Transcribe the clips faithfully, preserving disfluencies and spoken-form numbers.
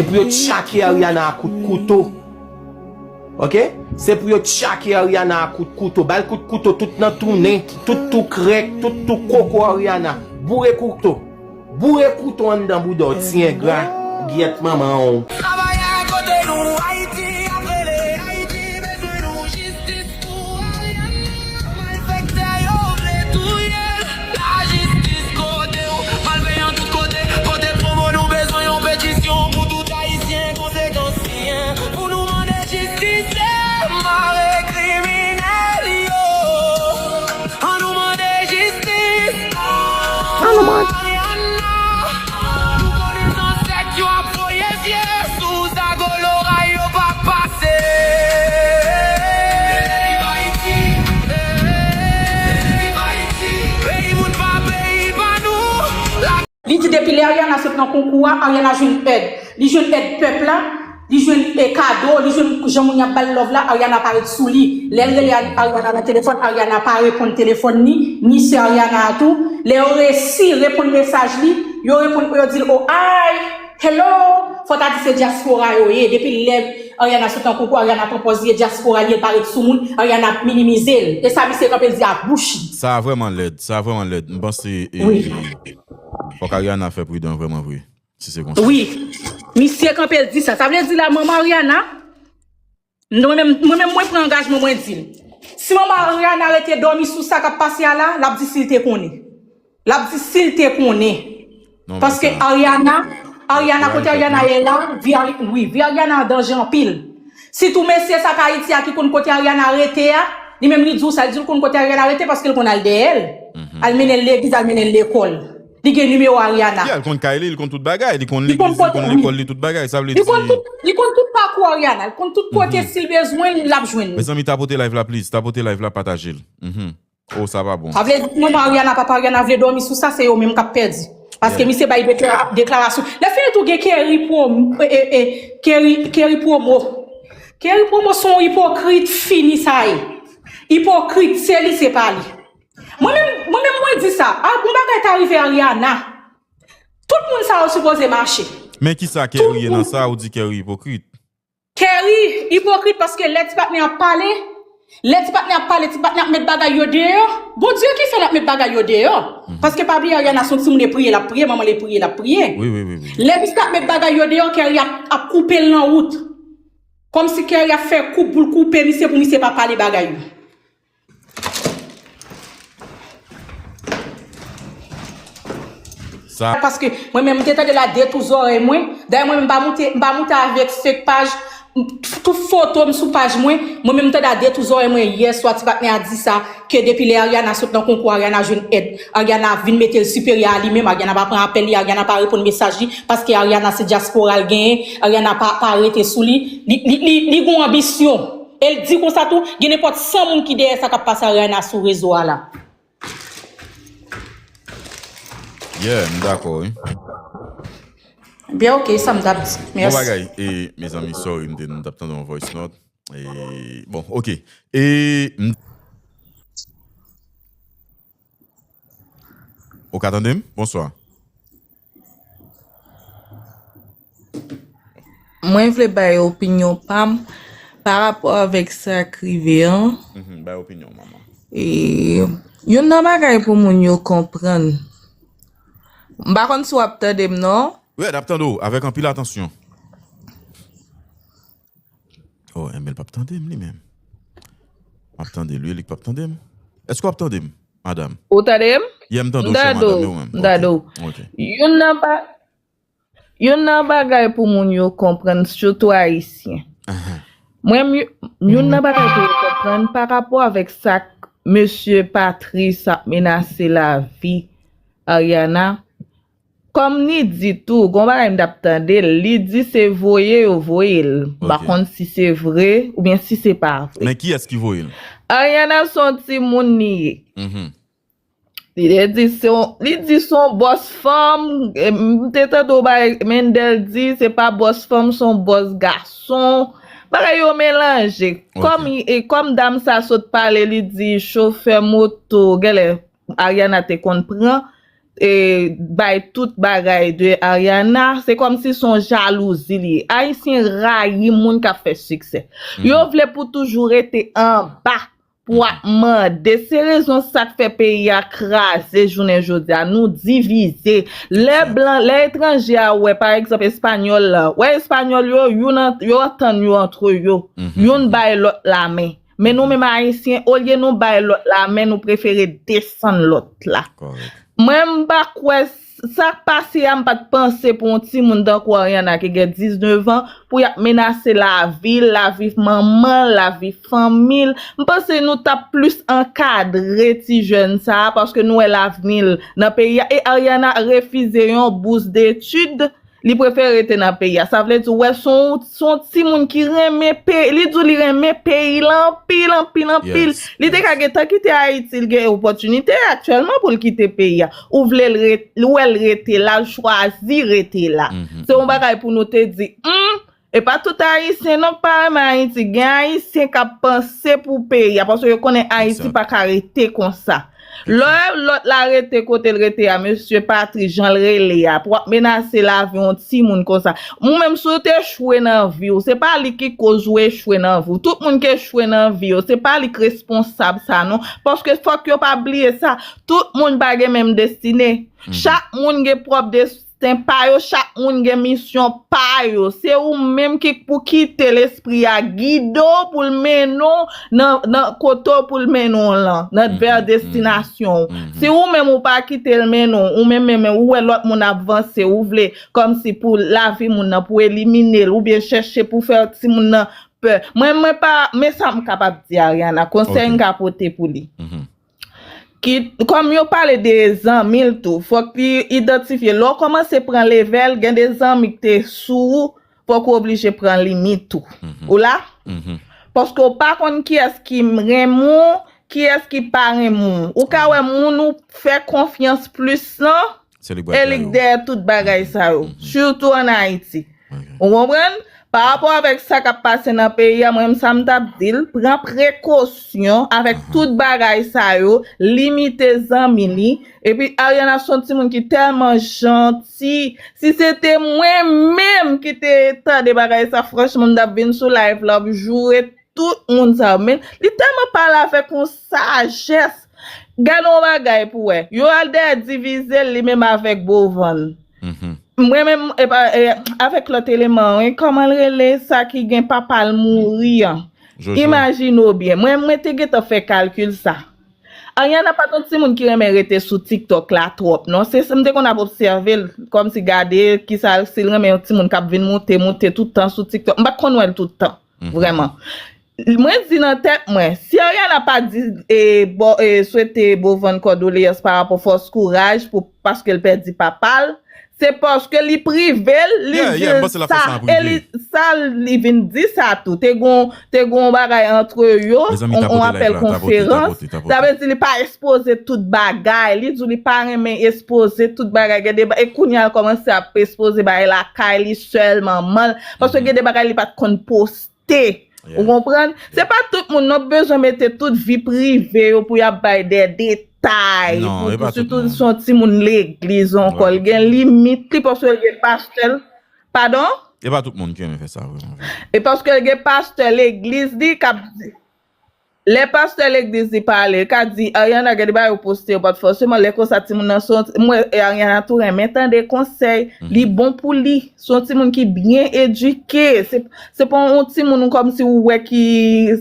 Se pou yo tchake Ariana a kout kouto. Ok? Se pou yo tchake Ariana a kout kouto. Ba l kout kouto tout nan tou nen, tout tou krèk, tout tou koko Ariana. Boure kouto. Boure kouto anndan bouda w, ti engra, gyèt manman w. Travayè kote nou, Ayiti ap rele, Ayiti bezwen nou, jistis pou Ariana. Malfektè yo vle touye l. Lajistis kote w, malveyan tout kote. Pote pwomo, nou bezwen yon petisyon pou tout Ayisyen konsekans. Pou nou mande jistis, se mare kriminèl yo. An nou mande jistis. An nou mande. Ariana, nou konnen zansèt yo ap voye zye sou zago loray yo pa pase. Viv Ayiti, viv Ayiti, peyi moun pa peyi pa nou. Li di depi lè Ariana sot nan konkou a, Ariana jwenn èd. Li jwenn èd pèp la, li jwenn, e, kado, li jwenn jan moun y ap ba l love la, Ariana pa ret sou li. Lè l rele Ari- Ariana nan telefòn, Ariana pa reponn telefòn ni, ni sè Ariana a tou. Lè yo resi reponn mesaj li, yo reponn, yo di l, "Oh, hi, hello." Fò ta di se dyaspora yo ye. Depi lè Ariana sot nan konkou, Ariana pran pòz li e dyaspora li ye, l pa ret sou moun, Ariana ap minimize l. E sa misye kanpe l di ak bouch li. Sa vrèman lèd, sa vrèman lèd. M panse, e, Wi. e, Fòk Ariana fè pridan vrèman vre, si se konsa. Wi. Misye kanpe l di sa. Sa vle di la, manman Ariana, mwen menm, mwen menm, mwen pran angajman, mwen di l. Si manman Ariana rete dòmi sou sa k ap pase a la, l ap di si l te konnen. L ap di si l te konnen. Non, men Paske sa Ariana, Ariana, kote Ariana ye la, vi Ari- wi, vi Ariana an danje anpil. Sitou mesye sa k Ayiti a ki konn kote Ariana rete a, li menm li di w sa, li di l konn kote Ariana rete paske l konn al dèyè l. Al mennen l legliz, al mennen l lekòl. Li gen nimewo Ariana. Yeah, li konn kay li, li konn tout bagay, li konn Li konn legliz, li kote, konn wi. lekòl li, tout bagay. Sa vle Li konn di tout, li konn tout pakou Ariana, li konn tout kote, si l bezwen l, l ap jwenn li. Mezanmi, tapote live la, please, tapote live la, pataje l. Mhm. Oh, sa pa bon. Sa vle di manman Ariana, papa Ariana vle dòmi sou sa, se yo menm k ap pèdi. Paske Yeah. misye bay dekla- deklarasyon. Lè fini tou gen Kerry Prom- e, e, e, Kerry, Kerry Promo. Kerry Promo se yon ipokrit fini sa ye. Ipokrit, se li, se pa li. Mwen menm, mwen menm mwen di sa. A, bon bagay ta rive Ariana. Tout moun sa yo sipoze mache. Men kisa Kerry ye nan sa ou di Kerry ipokrit? Kerry ipokrit paske lè ti patnè ap pale, lè ti patnè ap pale, ti patnè ap met bagay yo deyò. Bondye ki fè l ap met bagay yo deyò. Paske pa bliye Ariana se yon timoun e priye l ap priye, manman l e priye l ap priye. Wi, wi, wi, wi. Lè misye ap met bagay yo deyò, Kerry ap, ap koupe l nan wout. Kòmsi Kerry ap fè koup pou l koupe misye pou misye pa pale bagay yo. Sa. Paske mwen menm, m te tande l a de tou zòrèy mwen. Dayè, mwen menm, m pa moute, m pa moute avèk fake paj. M, tout foto m sou paj mwen. Mwen menm, m tande a de tou zòrèy mwen yè swa, ti patnè a di sa, ke depi lè Ariana sot nan konkou, Ariana jwenn èd. Ariana vin mete l siperyè a li menm. Ariana pa pran apèl li, Ariana pa reponn mesaj li. Paske Ariana se dyaspora l genyen. Ariana pa, pa rete sou li. Li, li, li, li gon anbisyon. E l di konsa tou, gen nenpòt san moun ki dèyè sa k ap pase Ariana sou rezo a la. Yeah, m dakò, wi. Byen, ok, sa m t ap di. Bon Mèsi. bagay, e, mezanmi, sorry, m te, m t ap tande yon voice note. E, bon, ok. E, m, ou ka tande m? Bonswa. Mwen vle bay opinyon pa m pa rapò avèk sa k rive an. Mhm, bay opinyon, manman. E, youn nan bagay pou moun yo konprann. M pa konn si w ap tande m, non. Wi, n ap tande w avèk anpil atansyon. Oh, enben, l p ap tande m, li menm. M ap tande l, wi, li k p ap tande m. Èske w ap tande m, madanm? Ou tande m? Yeah, m tande w, chè madanm, e ou menm? M tande w. Ok. Youn nan ba-, youn nan bagay pou moun yo konprann, sitou Ayisyen. Ahan. Mwen, m, youn nan bagay pou yo konprann pa rapò avèk sa k mesye Patrice ap menase lavi Ariana, kòm li di tou, gon bagay m t ap tande l, li di se voye yo voye l. M pa Ok. konn si se vre oubyen si se pa vre. Men kiyès ki voye l? Ariana se yon timoun li ye. Mhm. Li te di se yon, li di se yon bòs fanm, e, m te tande w bay Mendel di se pa bòs fanm, se yon bòs gason. Bagay yo melanje. Ok. Kòm, e, kòm dam sa sot pale, li di chofè moto, genlè Ariana te konn pran, e, bay tout bagay de Ariana, se kòmsi se yon jalouzi li ye. Ayisyen rayi moun k ap fè siksè. Yo vle pou toujou rete anba pou ap mande. Se rezon sa k fè peyi a kraze jounen jodi a. Nou divize. Lè blan, lè etranje a wè, pa egzanp, espanyòl la, wè espanyòl yo, youn ant, yo antann yo antre yo. Youn bay lòt lamen. Men nou menm ayisyen, olye nou bay lòt lamen, nou prefere desann lòt la. Mwen, m pa kwè s- sa k pase a, m pa t panse pou yon timoun tankou Ariana ki gen diznèf an, pou y ap menase lavi l, lavi manman l, lavi fanmi l. M panse nou t ap plis ankadre ti jèn sa a, paske nou wè lavni l nan peyi a. E Ariana refize yon bous detid, li prefere rete nan peyi a. Sa vle di, w wè, se yon, se yon timoun ki renmen peyi, li di w li renmen peyi l anpil, anpil, anpil. Li te ka gentan kite Ayiti, li gen opòtinite aktyèlman pou l kite peyi a. Ou vle l ret, ou wè l rete la, l chwazi rete la. Se yon bagay pou nou te di, hmm, e pa tout Ayisyen non k pa renmen Ayiti. Gen Ayisyen k ap panse pou peyi a, paske yo konnen Ayiti pa ka rete konsa. Lè lòt la rete kote l rete a, mesye Patrice, jan l rele a, pou ap menase lavi yon timoun konsa. Ou menm, si w te echwe nan vi w, se pa li ki koz ou echwe nan vi w. Tout moun ki echwe nan vi yo, se pa li k responsab sa non. Paske fòk yo pa bliye sa, tout moun pa gen menm destine. Chak moun gen pwòp desten pa yo, chak moun gen misyon pa yo. Se ou menm ki pou kite lespri a gide w pou l mennen w nan, nan kote w pou l mennen w lan, nan vè destinasyon w. Si ou menm ou pa kite l mennen w, ou menm, menm ou wè lòt moun ap vanse, ou vle kòmsi pou lavi moun nan, pou elimine l, oubyen chèche pou fè timoun nan pè. Mwen, mwen pa, men sa m kapab di Ariana, konsèy m ka pote pou li. Ki, kòm yo pale de zanmi l tou, fòk li idantifye. Lè w kòmanse pran levèl, gen de zanmi ki te sou ou, fòk ou oblije pran limit ou. Ou la? Paske w pa konn kiyès ki renmen w, kiyès ki pa renmen w. Ou ka wè moun ou fè konfyans plis lan, e li k dèyè tout bagay sa yo. Sitou ann Ayiti. Ou konprann? Pa rapò avèk sa k ap pase nan peyi a, mwen menm sa m t ap di l, pran prekosyon avèk tout bagay sa yo, limite zanmi li. Epi Ariana se yon timoun ki tèlman janti. Si se te mwen menm ki te tande bagay sa, franchman, m t ap vin sou live la, ap joure tout moun sa yo. Men li tèlman pale avèk yon sajès. Gade yon bagay pou wè. Yo al dèyè divize l, li menm avèk Bovan. Mwen menm, epa, e, avèk lòt eleman, wi, kòman l rele sa ki gen papa l mouri an? Imajine w byen. Mwen, mwen te gentan fè kalkil sa. Ariana pa t yon timoun ki renmen rete sou TikTok la twòp, non. Se, m te konn ap obsève l, kòmsi gade kisa, si l renmen yon timoun k ap vin moute, moute tout tan sou TikTok. M pa t konn wè l tout tan, vrèman. Mwen di nan tèt mwen, si Ariana pa di, e, bo, e, swete Bovan kondoleyans pa rapò fòs kouraj pou, paske l pèdi papa l, se paske li prive l, li di l sa, e li, sa li vin di sa tou. Te gon, te gon bagay antre yo, on, on apèl konferans. Sa vle di li pa ekspoze tout bagay. Li di li pa renmen ekspoze tout bagay. Gen de ba-, e kounye a l kòmanse ap ekspoze bagay lakay li sèl, manman l. Paske gen de bagay li pa t konn poste. Ou konprann? Se pa tout moun non k bezwen mete tout vi prive yo pou y ap bay de detay. Pou, pou sitou si yon timoun legliz ankò. L gen limit li paske l gen pastè l. Padon? E pa tout moun ki renmen fè sa, vrèman vre. E paske l gen pastè legliz li k ap di. Lè pastè legliz li pale, li ka di, Ariana, gen de bagay ou poste, yo pa t fòseman, lè konsa timoun nan se yon, mwen, e Ariana tou renmen tande konsèy, li bon pou li. Se yon timoun ki byen edike. Se, se pa yon timoun kòmsi ou wè ki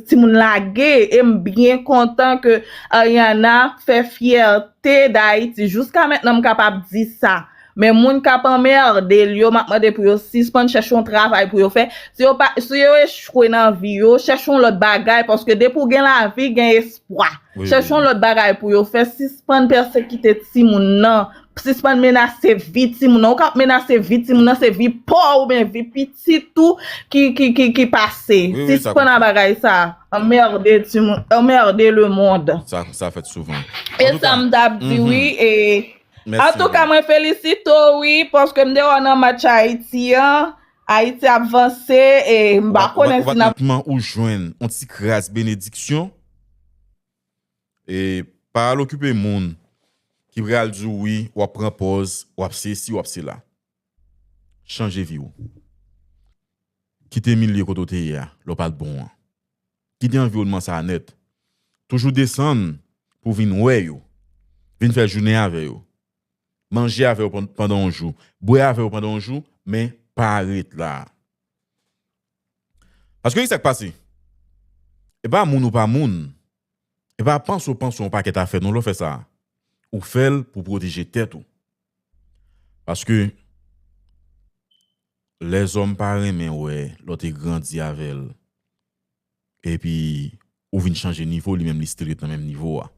timoun lage. E m byen kontan ke Ariana fè fyète Dayiti. Jiska mentnan, m kapab di sa. Men moun k ap anmède l yo, m ap mande pou yo sispann chèche yon travay pou yo fè. Si yo pa, si yo echwe nan vi yo, chèche yon lòt bagay, paske depi w gen lavi, gen espwa. Chèche yon lòt bagay pou yo fè. Sispann pèsekite timoun nan. Sispann menase vi timoun nan. Ou k ap menase vi timoun nan, se vi pa w oubyen vi pitit ou ki, ki, ki, ki pase. Sispann a bagay sa. Anmède timoun, anmède lemonn. Sa, sa fèt souvan. E sa m t ap di, wi, e Antouka, mwen felisite w, wi, paske m te wè w nan match Ayiti an. Ayiti ap vanse, e m pa konnen si n ap. Ou jwenn yon ti kras benediksyon. E pa al okipe moun. ki pral di w wi, w ap pran pòz, w ap sesi, w ap sela. Chanje vi w. Kite milye kote w te ye a, lè w pa t bon an. Kite anviwònman sa a nèt. Toujou desann pou w vin wè yo. Vin fè jounen avè yo. Manje avè yo pan- pandan yon jou. Bwè avè yo pandan yon jou, men pa ret la. Paske ki sa k pase? E pa moun ou pa moun. E pa panse w panse yon pakèt afè non lè w fè sa. Ou fè l pou pwoteje tèt ou. Paske lèzòm pa renmen wè lè w te grandi avè l. Epi ou vin chanje nivo, li menm li still ret nan menm nivo a.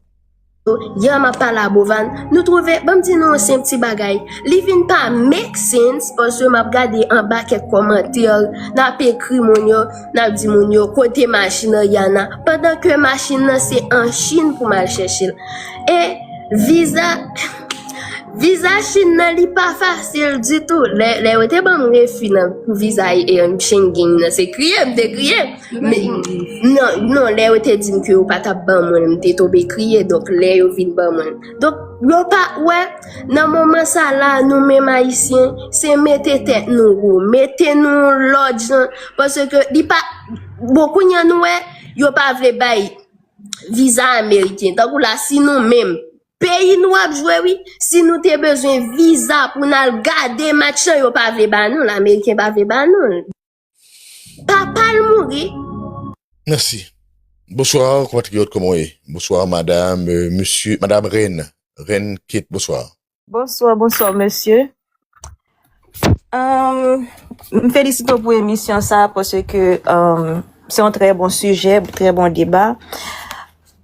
Yè m ap pale a Bovan, nou twouve, ban m di nou yon senp ti bagay. Li vin pa make sense, paske m ap gade anba kèk kòmantè, n ap ekri moun yo, n ap di moun yo, kote machin Ariana, pandan ke machin nan se an Chin pou m al chèche l. E viza, viza Chin nan, li pa fasil ditou. Lè, lè yo te ban m refi nan pou viza e, e, Schengen nan, se kriye, m te kriye. Men, non, non, lè yo te di m ke yo pa t ap ban mwen, m te tonbe kriye. Donk, lè yo vin ban mwen. Donk, yo pa, wè, nan moman sa la, nou menm Ayisyen, se mete tèt nou wo, mete nou yon lòt jan, paske li pa, bon, kounye a nou wè, yo pa vle bay viza ameriken. Tankou la, si nou menm, peyi nou ap jwe, wi, si nou te bezwen viza pou n al gade match lan, yo pa vle ba nou l, ameriken pa vle ba nou l. Papa l mouri. Mèsi. Bonswa, konpatriyòt, kòman w ye? Bonswa, madam, euh, mesye, madam Rèn. Rèn Kate, bonswa. Bonswa, bonswa, mesye. Um, m felisite w pou emisyon sa, paske um, se yon trè bon sijè, trè bon deba.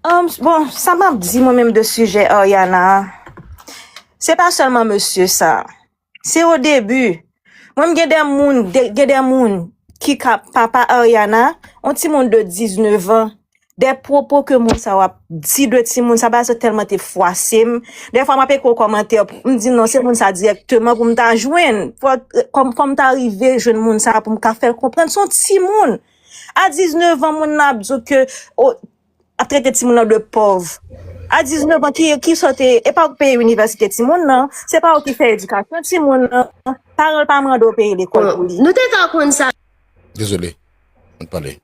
Um, bon, sa m ap di mwen menm de sijè Ariana a, se pa sèlman mesye sa. Se o debi. Mwen, m gen de moun, de- gen de moun ki ka papa Ariana, yon timoun de diznèf an, de pwopo ke moun sa yo ap di de timoun sa, bagay sa tèlman te fwase m. Dèfwa, m ap ekri yon kòmantè, m di non, se moun sa dirèkteman pou m ta jwenn, fò, kòm, fò m ta rive jwenn moun sa pou m ka fè l konprann. Se yon timoun. A diznèf an, moun nan ap di w ke, o, ap trete timoun nan de pòv. A diznèf an, ki, ki sòte, e pa ou ki peye inivèsite timoun nan, se pa ou ki fè edikasyon timoun nan, paran l pa mande w peye lekòl pou li. Nou te ka konn sa. Dezole, mwen pale.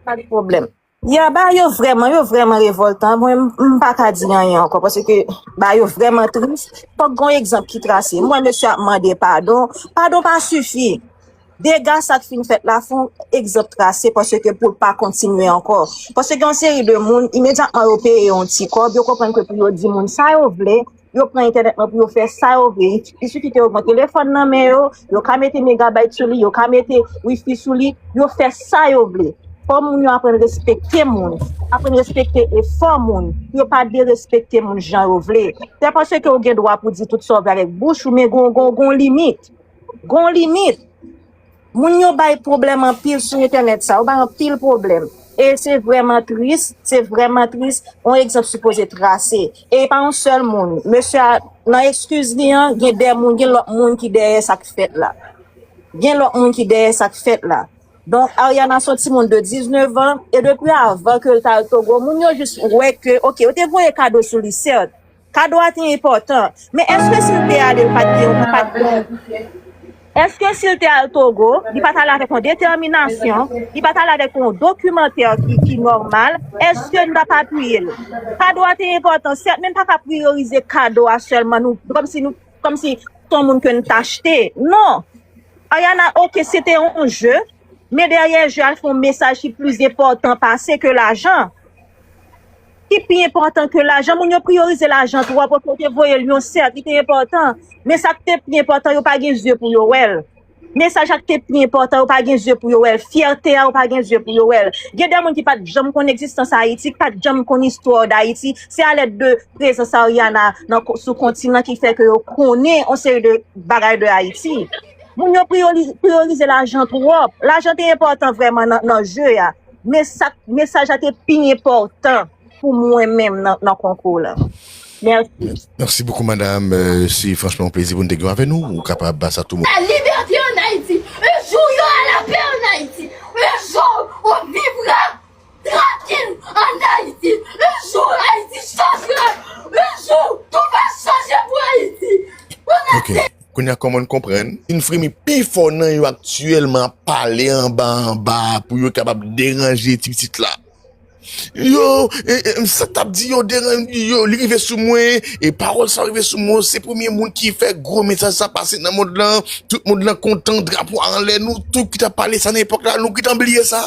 Pa de pwoblèm. Ya, ba yo vrèman, yo vrèman revòltan. Mwen, m- m pa ka di anyen ankò, paske ba yo vrèman tris. Fòk gon egzanp ki trase. Mwen, mesye ap mande padon. Padon pa sifi. Dega sa k fin fèt la, fè yon egzanp trase, paske pou l pa kontinye ankò. Paske gen yon seri de moun, imedyatman yo peye yon ti kòb, yo konprann ke pou yo di moun sa yo vle, yo pran entènèt lan pou yo fè sa yo vle. Il suffit ke yo gen telefòn nan men yo, yo ka mete megabayt sou li, yo ka mete wifi sou li, yo fè sa yo vle. Fò moun yo aprann respekte moun, aprann respekte efò moun, pou yo pa derespekte moun jan yo vle. Se paske ou gen dwa pou di tout sa w vle avèk bouch ou, men gon, gon, gon limit. Gon limit. Moun yo bay pwoblèm anpil sou entènèt sa, yo bay anpil pwoblèm. E se vrèman tris, se vrèman tris, yon egzanp sipoze trase. E pa yon sèl moun. Mesye a, nan eskiz li an, gen de moun, gen lòt moun ki dèyè sa k fèt la. Gen lòt moun ki dèyè sa k fèt la. Donk, Ariana se yon timoun de diznèf an, e depi avan ke l t al Togo, moun yo jis wè ke, oke, yo te voye kado sou li, sèt. Kado a te enpòtan. Men èske si l te ale, li pa t gen, li pa t gen, èske si l te al Togo, li pa t ale avèk yon detèminasyon, li pa t ale avèk yon dokimantè ki, ki nòmal, èske n t ap apiye l? Kado a te enpòtan, sèt, men n pa ka priyorize kado a sèlman, nou, kòmsi nou, kòmsi se yon moun ke n t achte. Non! Ariana, oke, se te yon je, men dèyè je a, se yon mesaj ki plis enpòtan pase ke lajan. Ki pi enpòtan ke lajan. Moun yo priyorize lajan twòp, oke, yo te voye l yon sèt, li te enpòtan. Men sa k te pi enpòtan, yo pa gen zye pou yo wè l. Mesaj la k te pi enpòtan, yo pa gen zye pou yo wè l. Fyète a, yo pa gen zye pou yo wè l. Gen de moun ki pa t janm konn egzistans Ayiti, ki pa t janm konn istwa Dayiti. Se alèd de prezans Ariana nan, sou kontinan ki fè ke yo konnen yon seri de bagay de Ayiti. Moun yo priyori- priyorize lajan twòp. Lajan te enpòtan vrèman nan, nan je a. Men sa, mesaj la te pi enpòtan pou mwen menm nan, nan konkou la. Mèsi. Merci beaucoup, madame. Euh, c'est franchement un plaisir pour nous de avec nous. Ou capable de ça tout le monde. La liberté en Haïti. Un jour, il y aura la paix en Haïti. Un jour, on vivra tranquille en Haïti. Un jour, Haïti changera. Un jour, tout va changer. Nan kòman n konprann, vin fremi pi fò nan yo aktyèlman ap pale anba anba pou yo kapab deranje ti pitit la. Yo, e, e, sa t ap di yo deran-, yo, li rive sou mwen, e pawòl sa rive sou mwen, se premye moun ki fè gwo mesaj sa pase nan mond lan, tout mond lan kontan, drapo a anlè, nou tout ki t ap pale sa nan epòk la, nou gentan bliye sa.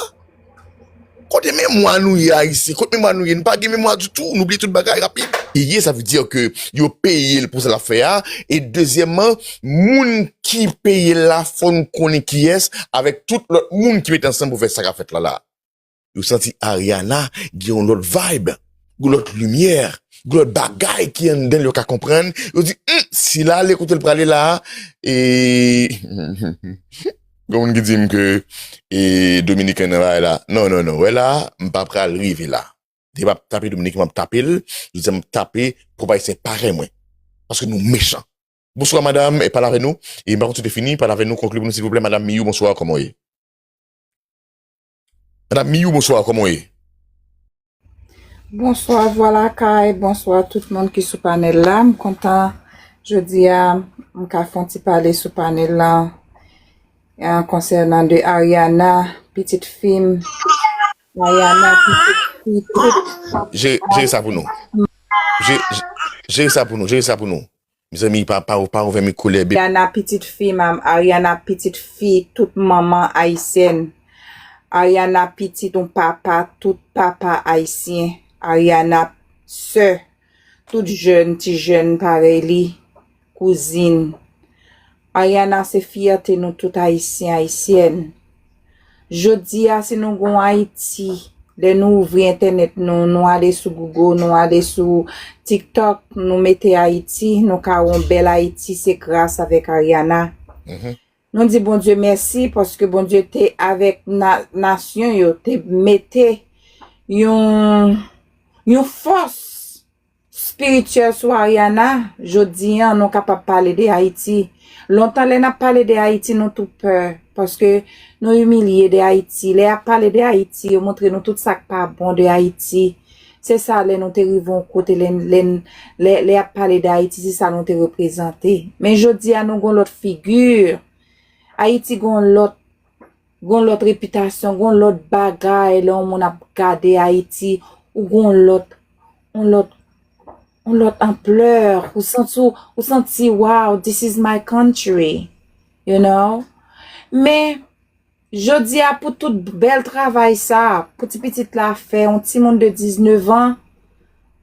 Kote memwa nou ye, Ayisyen? Kote memwa nou ye? Nou pa gen memwa ditou, nou bliye tout bagay rapid. Peye, sa vle di ke yo peye l pou sa l ap fè a, e dezyèmman, moun ki peye l la, fò n konnen kiyès, avèk tout lòt moun ki mete ansanm pou fè sa k ap fèt la la. Yo santi Ariana gen yon lòt vibe, yon lòt limyè, yon lòt bagay ki anndan l yo ka konprann. Yo di, "Hmm, si l ale kote l prale la, e," Gon moun ki di m ke, e, Dominiken nan bagay la. Non, non, non. Wè la, m pa pral rive la. Depi m ap tape Dominiken, m ap tape l. Jodi a, m ap tape pwòp Ayisyen parèy mwen. Paske nou mechan. Bonswa, madanm, e pale avè nou. E m pa konn si w te fini, pale avè nou, konkli pou nou, silvouplè. Madanm Miyou, bonswa, kòman w ye? Madanm Miyou, bonswa, kòman w ye? Bonswa, Vwa Lakay, bonswa tout moun ki sou panèl la. M kontan jodi a, m ka fè yon ti pale sou panèl la, eh, konsènan de Ariana, pitit fi m. Ariana, pitit fi, tout. Jere, jere sa pou nou. Jere, jere sa pou nou, jere sa pou nou. Mezanmi, pa, pa, pa ouvè mikwo lè be. Ariana pitit fi m, Ariana pitit fi tout manman ayisyèn. Ariana pitit yon papa, tout papa ayisyen. Ariana sè tout jèn, ti jèn parèy li, kouzin. Ariana se fyète nou tout ayisyen, ayisyèn. Jodi a, si nou gon Ayiti, lè nou ouvri entènèt nou, nou ale sou Google, nou ale sou TikTok, nou mete Ayiti, nou ka wè yon bèl Ayiti, se gras avèk Ariana. Mhm. Nou di Bondye mèsi paske Bondye te avèk na-, nasyon yo, te mete yon, yon fòs espirityèl sou Ariana, jodi a, nou kapab pale de Ayiti. Lontan, lè n ap pale de Ayiti, nou tou pè, paske nou imilye de Ayiti. Lè y ap pale de Ayiti, yo montre nou tout sa k pa bon de Ayiti. Se sa, lè nou te rive yon kote, lè, lè, lè, lè y ap pale de Ayiti, se sa nou te reprezante. Men jodi a, nou gon lòt figi. Ayiti gon lòt gon lòt repitasyon, gon lòt bagay, lè yon moun ap gade Ayiti, ou gon lòt, yon lòt, yon lòt anplè, ou santi, ou santi, "Wow, this is my country," you know? Men, jodi a, pou tout bèl travay sa, pou ti pitit la fè, yon timoun de diznèf an,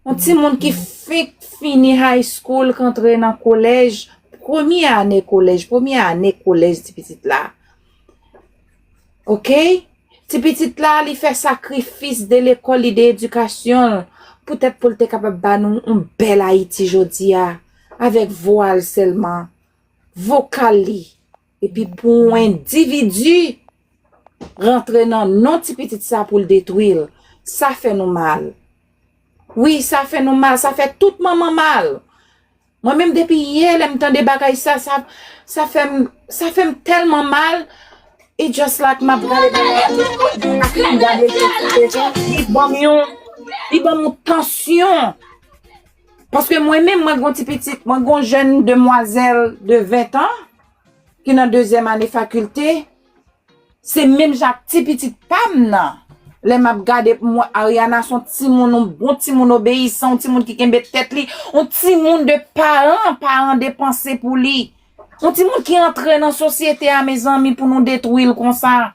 yon timoun ki fenk fini high school, k antre nan kolèj, premye ane kolèj, premye ane kolèj ti pitit la. Oke? Ti pitit la, li fè sakrifis de lekòl li, de edikasyon l, poutèt pou l te kapab ba nou yon bèl Ayiti jodi a, avèk vwa l sèlman, vokal li. Epi pou yon endividi rantre nan non ti pitit sa pou l detwi l, sa fè nou mal. Wi, sa fè nou mal, sa fè tout manman mal. Mwen menm depi yè lè m tande bagay sa, sa, sa fè m, sa fè m tèlman mal. It just like m ap gade bagay la, m gade l, li ban m yon, li ban m yon tansyon. Paske mwen menm, mwen gon ti pitit, mwen gon jèn demwazèl de ven an ki nan dezyèm ane fakilte. Se menm jan ak ti pitit pa m nan. Lè m ap gade pou mwen, Ariana se yon timoun, yon bon timoun obeyisan, yon timoun ki kenbe tèt li, yon timoun de paran, paran depanse pou li. Yon timoun ki antre nan sosyete a, mezanmi, pou nou detwi l konsa.